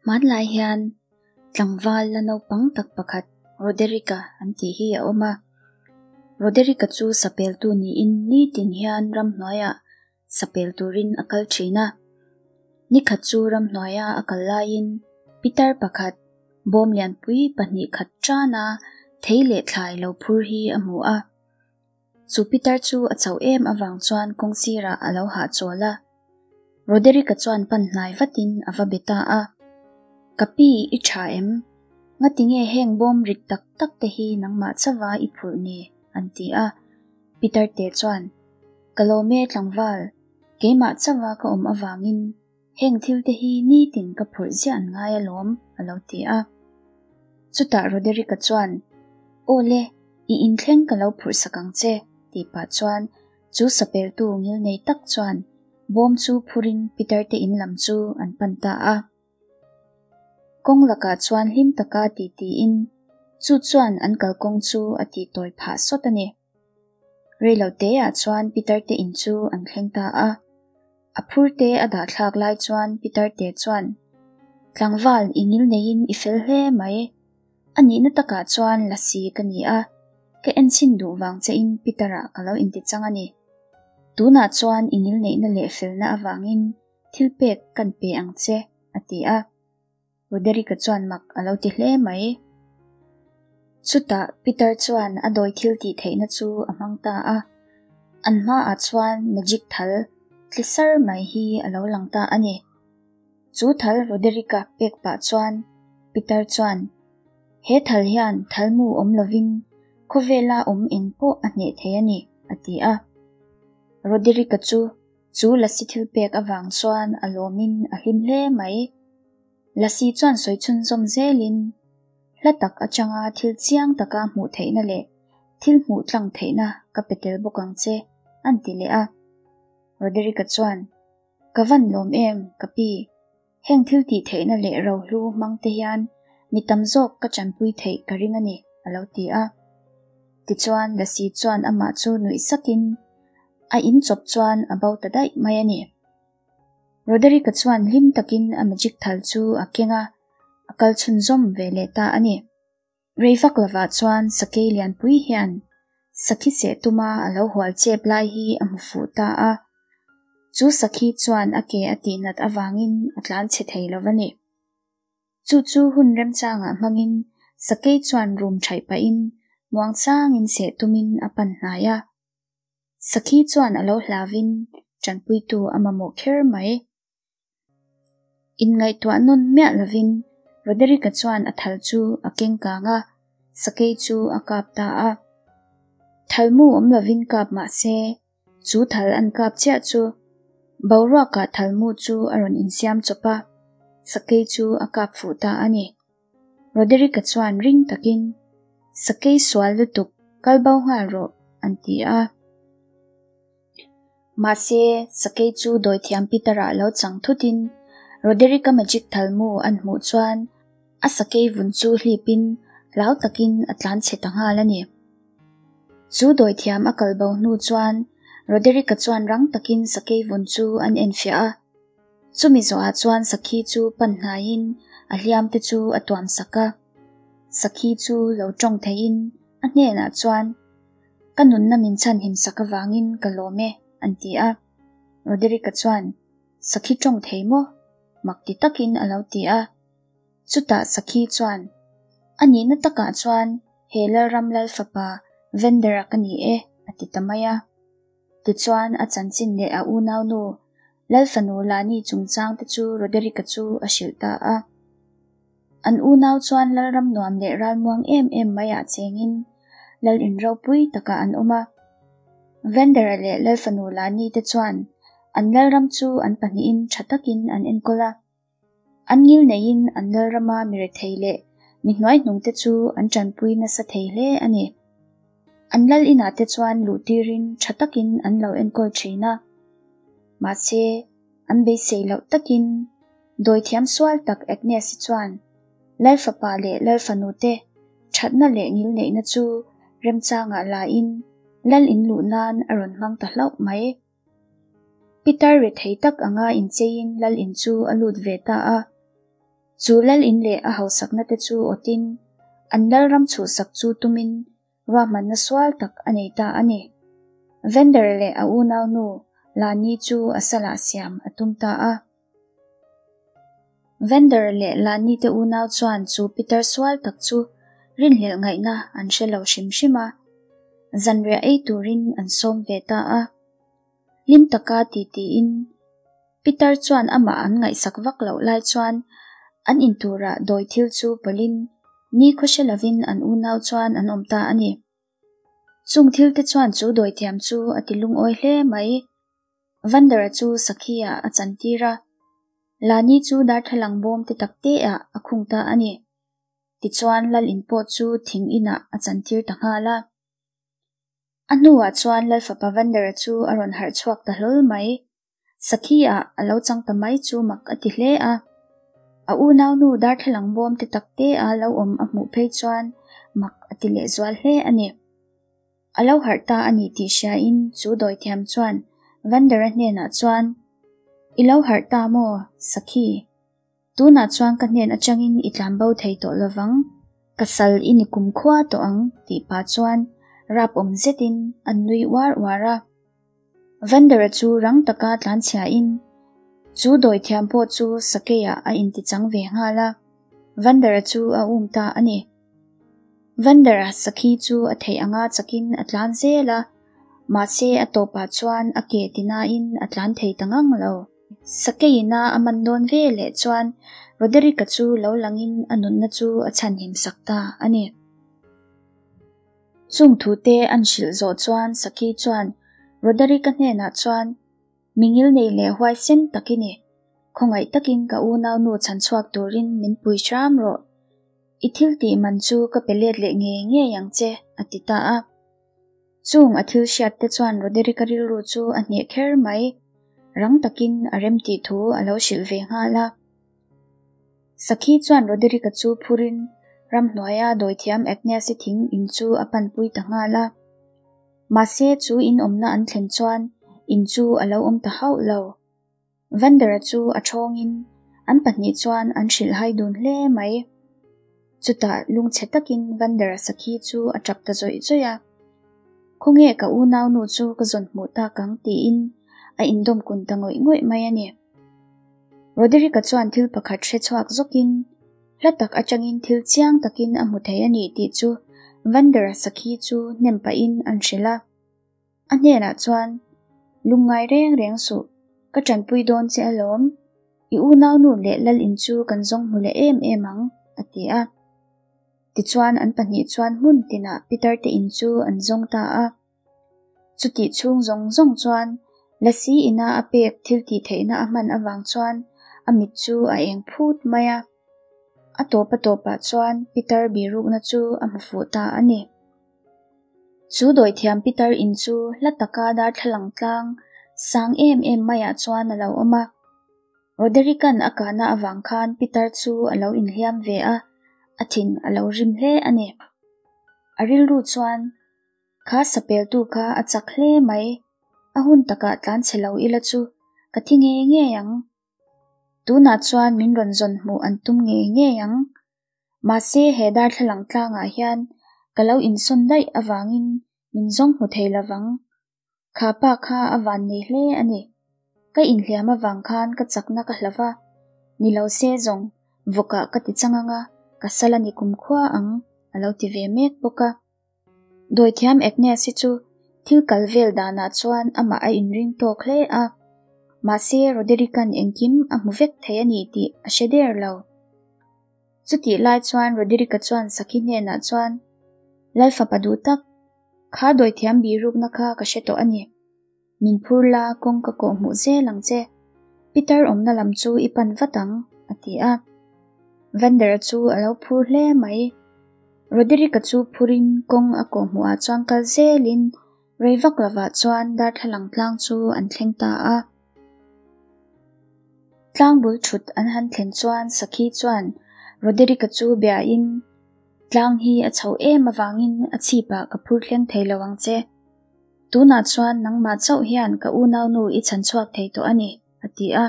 Hmanlai hian tlangval la naupang tak pakhat Roderick-a an tih hi a awm a. Roderick-a chu sapeltu niin nitin hian ramhnuaiah sapel turin a kal thin a. Nikhat chu ramhnuaia a kal laiin pitar pakhat bawm lianpui pahnih khat tana thei leh thlai lo phur hi a hmu a. Chu pitar chu a chauh em avang chuan kawng sirah a lo hahchawl a. Roderick-a chuan pan hnai vatin a va be ta a, Ka pi, i tha em? Ngatinge heng bawm rit tak tak te hi nangmah chauha i phurh ni? an ti a. Peter te chuan, Ka lawm e tlangval, keimah chauha ka awm avangin heng thil te hi nitin ka phurh ziah an ngai alawm, a lo ti a. Chutah Roderick-a chuan, Aw le, i inthleng ka lo phurh sak ang che, tih pah chuan Chu sapeltu ngilnei tak chuan bawm chu phurin Peter te in lam chu an pan ta a. Kawng lakah chuan hlim taka ti tiin chu chuan an kalkawng chu a tih tawi phah sawt a ni. Reilo teah chuan Peter te in chu an thleng ta a. A phur te a dah thlak lai chuan Peter te chuan, Tlangval i ngilneiin i fel hle mai. A nihna takah chuan lasi ka ni a, ka enchhin duh vang chein Peter-ah ka lo intichang a ni. Tunah chuan i ngilneihna leh felna avangin thil pek kan pe ang che, a ti a. Roderick-a chuan mak a lo ti hle mai. Chutah Peter chuan a dawi thil tih theihna chu a hmang ta a, an hmaah chuan magic thal tli sar mai hi a lo lang ta a ni. Chu thal Roderick-a pek pah chuan Peter chuan, He thal hian thal mu awm lovin khawvela awm eng pawh a hneh thei a ni, a ti a. Roderick-a chu chu lasi thil pek avang chuan a lawmin a hlim hle mai. Lasi chuan sawi chhunzawm zelin hla tak atanga thil chiang taka hmuh theihna leh thil hmuh tlang theihna ka pe tel bawk ang che, an ti leh a. Roderick-a chuan, Ka van lawm em, ka pi. Heng thil tih theihna leh rohlu hmang te hian mi tam zawk ka chanpui theih ka ring a ni, a lo ti a. Tichuan, Lasi chuan amah chu nuih sakin a in chawp chuan a bo ta daih mai a ni. Roderick-a chuan hlim takin a magic thal chu a keng a, a kal chhunzawm ve leh ta a ni. Rei vak lovah chuan sakei lianpui hian sakhi seh tuma a lo hual chep lai hi a hmu fuh ta a. Chu sakhi chuan a ke a tihnat avangin a tlan chhe thei lo va ni. Chu chu hun remchangah hmangin sakei chuan rum thaih pahin muangchangin seh tumin a pan hnai a. Sakhi chuan a lo hlavin tanpuitu a mamawh kher mai. Inngaihtuah nawn miah lovin Roderick-a chuan a thal chu a keng kang a, sakei chu a kap ta a. Thal mu awm lovin kap mah se, chu thal an kap chiah chu boruakah thal mu chu a rawn insiam chawp a, sakei chu a kap fuh ta a ni. Roderick-a chuan ring takin, Sakei sual lutuk, kal bo nghal rawh, an ti a. Mahse, sakei chu dawithiam Peter-ah lo chang thutin Roderick-a magic thalmu an hmuh chuan a sakei vun chu hlipin hlau takin a tlan chhe ta nghal a ni. Chu dawithiam a kal bo hnu chuan Roderick-a chuan rang takin sakei vun chu an enfiah a. Chumi zawhah chuan sakhi chu pan hnaiin a hliam te chu a tuam sak a. Sakhi chu lo tawng theiin a hnenah chuan, Ka nunna min chhanhim sak avangin ka lawm e, an ti a. Roderick-a chuan, Sakhi tawng thei maw? Mak ti takin a lo ti a. Chutah Sakhi chuan, A nihna takah chuan he Lalram Lal fapa Vendera ka ni e, a ti ta mai a. Tichuan a chanchin leh a unaunu Lal fanu Lani chungchang te chu Roderick-a chu a hrilh ta a. An unau chuan Lalram nuam leh ralmuang em em maiah chengin Lal in ropui takah an awm a. Vendera leh Lalfanu Lani te chuan an Lalram chu an pahnihin tha takin an enkawl a. An ngil neiin an Lalrama mi rethei leh mi hnuaihnungte chu an tanpui nasa thei hle a ni. An Lal inah te chuan luh tirin tha takin an lo enkawl thin a. Mahse, an beisei loh takin Dawithiam sual tak Agnes-i chuan Lal fapa leh Lal fanu te thatna leh ngilneihna chu remchangah la in Lal in luh nan a rawn hmang ta hlauh mai. Pitar rethei tak anga incheiin Lal in chu a lut ve ta a. Chu lal in leh a hausakna te chu awtin an lalram chhuhsak chu tumin ruahmanna sual tak a nei ta a ni. Vander leh a unaunu Lani chu a salah siam a tum ta a. Vander leh Lani te unau chuan chu pitar sual tak chu rinhlelh ngaihna an hre lo hrim hrim a, zanriah ei turin an sawm ve ta a. Hlim taka titiin Pitar chuan amah an ngaihsak vak loh lai chuan an inturah dawi thil chu pawlhin nikhaw hre lovin an unau chuan an awm ta a ni. Chung thil te chuan chu dawithiam chu a ti lungawi hle mai. Vandara chu Sakhi-ah a chantir a, Lani chu darthlalang bawm te tak te-ah a khung ta a ni. Tichuan Lal in pawh chu thing inah a chantir ta nghal a. A hnuah chuan Lalfapa Vandara chu a rawn harh chhuak ta hlawl mai. Sakhi-ah a lo chang ta mai chu mak a ti hle a. A unaunu darthlalang bawm te tak te a lo awm a hmuh phei chuan mak a ti lehzual hle a ni. A lo harh ta a ni tih hriain chu dawithiam chuan Vandara hnenah chuan, I lo harh ta maw, Sakhi? Tunah chuan ka hnen atangin i tlan bo thei tawh lovang, ka sal i ni kum khua tawh ang tih pah chuan rap awm zetin an nui uar uar a. Vandera chu rang taka tlan chhiain chu dawithiam pawh chu sakeiah a intichang ve nghal a, Vandera chu a um ta a ni. Vandera sakhi chu a theih anga chakin a tlan zel a, mahse a tawpah chuan a ke tinain a tlan thei ta ngang lo. Sakeiina a man dawn ve leh chuan Roderick-a chu lo langin a nunna chu a chhanhim sak ta a ni. Chung thute an hrilh zawh chuan Sakhi chuan Roderick-a hnenah chuan, Mi ngilnei leh huaisen tak i ni. Khawngaih takin ka unaunu chhanchhuak turin min pui hram rawh. I thil tih man chu ka pe let leh ngei ngei ang che, a ti ta a. Chung a thil hriat te chuan Roderick-a rilru chu a hneh kher mai. Rang takin a rem tih thu a lo hrilh ve nghal a. Sakhi chuan Roderick-a chu phurin ramhnuaia dawithiam Agnes-i thing in chu a panpui ta nghal a. Mahse chu in awmna an thlen chuan in chu a lo awm ta hauh lo. Vandera chu a ṭhawngin an pahnih chuan an hrilhhai dun hle mai. Chutah lungchhe takin Vandera sakhi chu a ṭap ta zawih zawih a. Khawnge ka unaunu chu ka zawn hmuh tak ang tiin a indawm kun ta ngawih ngawih mai a ni. Roderick-a chuan thil pakhat hre chhuak zawkin hla tak aṭangin thil chiang takin a hmu thei a ni tih chu Vandera sakhi chu hnem pahin an hrilh a. A hnenah chuan, Lungngai reng reng suh, ka ṭanpui dawn che alawm. I unaunu leh lal in chu kan zawng hmu leh em em ang, a ti a. Tichuan an pahnih chuan hmun tinah Peter te in chu an zawng ta a. Chutih chhung zawng zawng chuan Lasi ina a pek thil tih theihna a hman avang chuan a mit chu a eng phut mai a. A tawp a tawpah chuan Peter birukna chu a hmu fuh ta a ni. Chu dawithiam Peter in chu hla taka darthlalang tlang sang em em maiah chuan a lo awm a. Roderick-a'n a kahna avang khan Peter chu a lo inhliam ve a, a thin a lo rim hle a ni. A rilru chuan, Kha sapeltu kha a chak hle mai, a hun takah tlan chhe lo ila chu ka thi ngei ngei ang. Tunah chuan min rawn zawn hmuh an tum ngei ngei ang. Mahse he darthlalang tlangah hian ka lo insawn daih avangin min zawng hmu thei lovang. Kha pa kha a van nei hle a ni. Ka inhliam avang khan ka chakna ka hlau va, ni lo se zawng vawkah ka ti chang anga ka sal a ni kumkhua ang a lo ti ve mek bawk a. Dawithiam Agnes hi chu thil kal vel danah chuan amah a inring tawk hle a, mahse Roderick-a'n engkim a hmu vek thei a ni tih a hre der lo. Chutih lai chuan Roderick-a chuan Sakhi hnenah chuan, Lalfapa duh tak, kha dawithiam bihrukna kha ka hre tawh a ni. Min phur la, kawng ka kawh hmuh zel ang che. Peter awmna lam chu i pan vat ang, a ti a. Vander-a chu a lo phur hle mai. Roderick-a chu phurin kawng a kawh hmuhah chuan kal zelin rei vak lovah chuan darthlalang tlang chu an thleng ta a. Tlang bul thut an han thlen chuan Sakhi chuan Roderick-a chu biain, Tlang hi a chho em avangin a chhipah ka phur thleng thei lo ang che. Tunah chuan nangmah chauh hian ka unaunu i chhan chhuak thei tawh a ni, a ti a.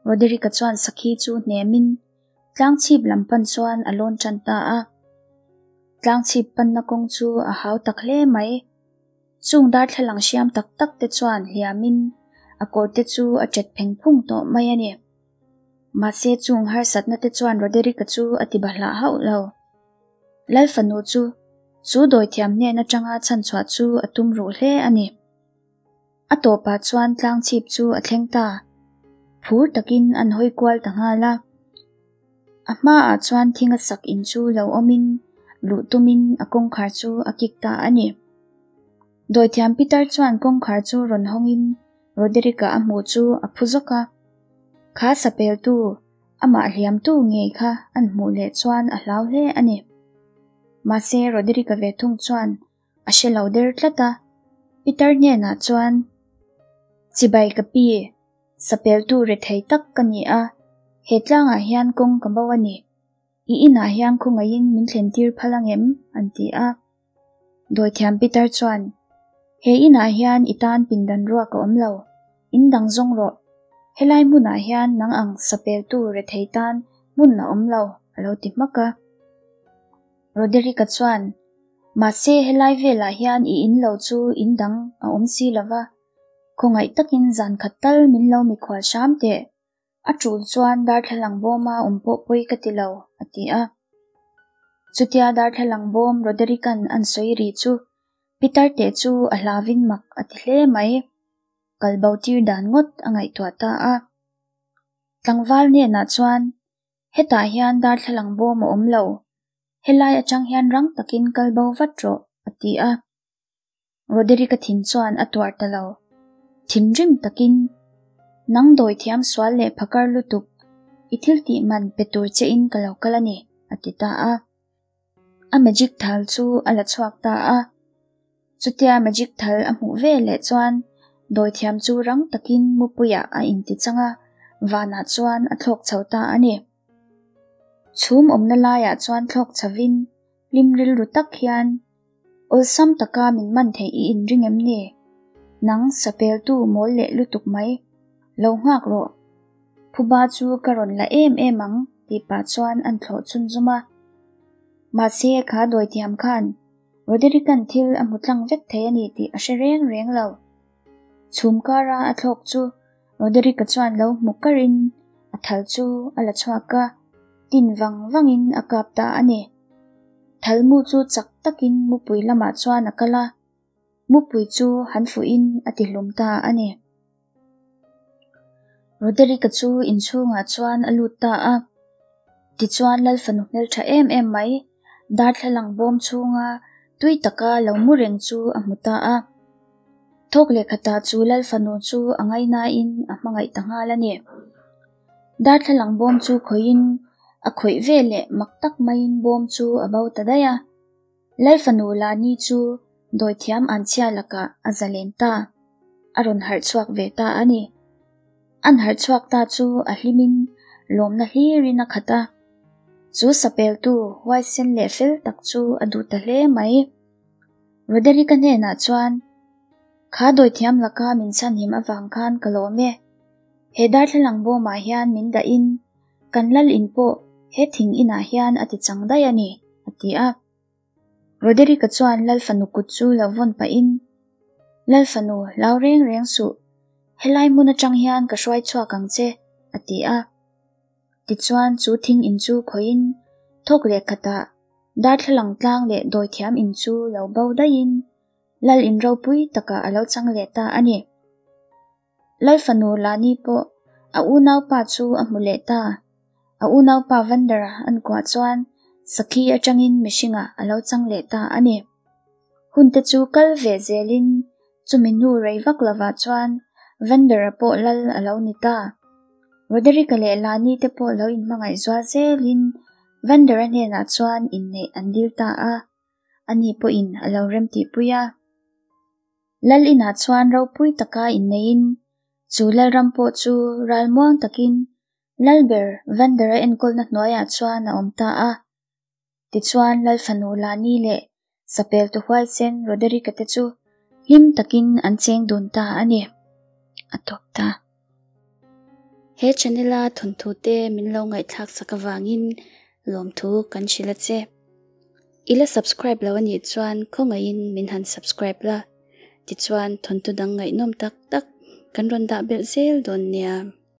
Roderick-a chuan Sakhi chu hnemin, Tlang chhip lam pan chuan a lawn tan ta a. Tlang chhip panna kawng chu a hau tak hle mai. Chung darthlalang hriam tak tak te chuan hliamin a kawr te chu a chet pheng phung tawh mai a ni. Mahse chung harsatna te chuan Roderick-a chu a ti bahlah hauh lo. Lal fanu chu chu dawithiam hnen atanga chhanchhuah chu a tum ruh hle a ni. A tawpah chuan tlang chhip chu a thleng ta. Phur takin an hawi kual ta nghal a. A hmaah chuan thinga sak in chu lo awmin luh tumin a kawngkhar chu a kik ta a ni. Dawithiam Pitar chuan kawngkhar chu rawn hawngin Roderick-a a hmuh chu a phu zawk a. Kha sapeltu, amah hliamtu ngei kha an hmuh leh chuan a hlau hle a ni. Mahse Roderick-a ve thung chuan a hre lo der tlat a. Pitar hnenah chuan, Chibai ka pi, sapeltu rethei tak ka ni a, he tlangah hian kawng ka bo a ni. I inah hian khawngaihin min thlentir phal angem? an ti a. Dawithiam Pitar chuan, He inah hian i tan pindan ruak a awm lo, in dang zawng rawh. Helai hmunah hian nang ang sapeltu rethei tan hmun a awm lo, a lo ti hmak a. Roderick-a chuan, Mahse helai velah hian i in lo chu in dang a awm si lo va, khawngaih takin zan khat tal min lo mikhual hram teh. A tul chuan darthlalang bawma awm pawh pawi ka ti lo, a ti a. Chutia darthlalang bawm Roderick-a'n an sawi ri chu Pitar teh chu a hlavin mak a ti hle mai. Kal bo tir dan ngawt a ngaihtuah ta a. Tlangval hnenah chuan, Hetah hian darthlalang bawm a awm lo. Helai atang hian rang takin kal bo vat rawh, a ti a. Roderick-a thin chuan a tuar ta lo. Thinrim takin, Nang dawi thiam sual leh phakar lutuk, i thil tih man pe tur che in ka lo kal a ni, a ti ta a. A magic thal chu a la chhuak ta a. Chutia magic thal a hmuh ve leh chuan dawithiam chu rang takin mupuiah a inti chang a, vanah chuan a thlawk chho ta a ni. Chhum awmna laiah chuan thlawk chhovin hlim rilru tak hian, Awlsam taka min man theih i inring em ni? Nang sapeltu mawl leh lutuk mai. Lo nghak rawh. Phuba chu ka rawn la em em ang tih pah chuan an thlawh chhunzawm a. Mahse kha dawithiam khan Roderick-a'n thil a hmu tlang vek thei a ni tih a hre reng reng lo. Chhum kara a thlawk chu Roderick-a chuan lo hmu karin a thal chu a la chhuak a, tin vang vangin a kap ta a ni. Thal mu chu chak takin mupui lamah chuan a kal a, mupui chu han fuhin a tihlum ta a ni. Roderick-a chu inchhungah chuan a lut ta a, tichuan Lal fanu hmeltha em em mai, darthlalang bawm chhunga tui taka lo mu reng chu a hmu ta a. Thawk leh khatah chu Lal fanu chu a ngainain a hmangaih ta nghal a ni. Darthlalang bawm chu khawihin a khawih ve leh mak tak maiin bawm chu a bo ta daih a. Lal fanu Lani chu dawithiam anchhia lakah a zalen ta. A rawn harh chhuak ve ta a ni. An harh chhuak ta chu a hlimin lawmna hlirin a khat a. Chu sapeltu huaisen leh fel tak chu a duh ta hle mai. Roderick-a hnenah chuan, Kha dawithiam laka min chhanhim avang khan ka lawm e. He darthlalang bawmah hian min dahin kan lal in pawh he thing inah hian a ti chang daih a ni, a ti a. Roderick-a chuan Lal fanu kut chu lo vawn pahin, Lal fanu, hlau reng reng suh, helai hmun atang hian ka hruai chhuak ang che, a ti a. Tichuan chu thing in chu khawihin thawk leh khatah darthlalang tlang leh dawithiam in chu lo bo daihin Lal in ropui takah a lo chang leh ta a ni. Lal fanu Lani pawh a unaupa chu a hmu leh ta. A unaupa Vander-a an kuah chuan sakhi atangin mihringah a lo chang leh ta a ni. Hunte chu kal ve zelin chumi hnu rei vak lovah chuan Vander-a pawh lal a lo ni ta. Roderick-a leh Lani te pawh lo inhmangaih zual zelin Vander-a hnenah chuan inneih an dil ta a, ani pawhin a lo remtihpui a. Lal inah chuan ropui taka inneihin chu Lalram pawh chu ralmuang takin Lalber Vander-a enkawlna hnuaiah chuan a awm ta a. Tichuan Lal fanu Lani leh Sapeltu huaisen Roderick-a te chu hlim takin an cheng dun ta a ni. A tawp ta. He channel a thawnthu te min lo ngaihthlak sak avangin lawmthu kan hrilh a che. I la subscribe lo anih chuan khawngaihin min han subscribe la, tichuan thawnthu dang ngaihnawm tak tak kan rawn dah belh zel dawn nia.